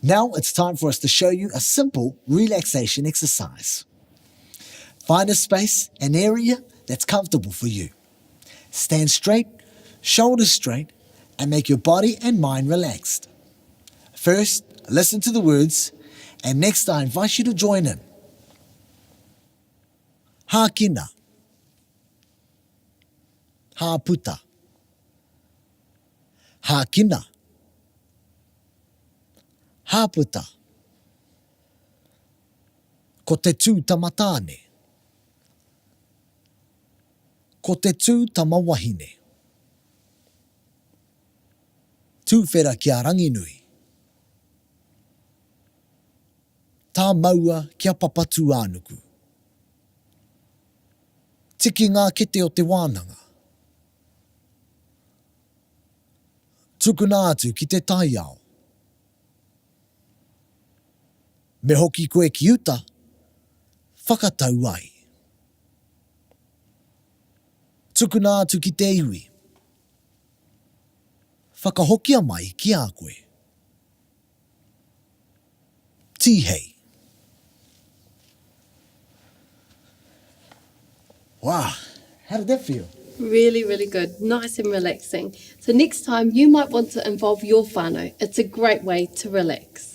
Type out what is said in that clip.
Now it's time for us to show you a simple relaxation exercise. Find a space, an area that's comfortable for you. Stand straight, shoulders straight, and make your body and mind relaxed. First, listen to the words, and next I invite you to join in. Hākina. Hāputa. Hākina. Hāputa. Ko te tū tama tāne. Ko te tū tama wahine. Tūwhera ki a Ranginui. Tāmaua ki a Papatūānuku. Tiki ngā kete o te wānanga. Tukuna atu ki te taiao. Me hoki koe ki uta, whakatau ai. Tukuna atu ki te iwi. Whakahokia mai ki a koe. Tihei. Wow, how did that feel? Really, really good. Nice and relaxing. So next time you might want to involve your whānau. It's a great way to relax.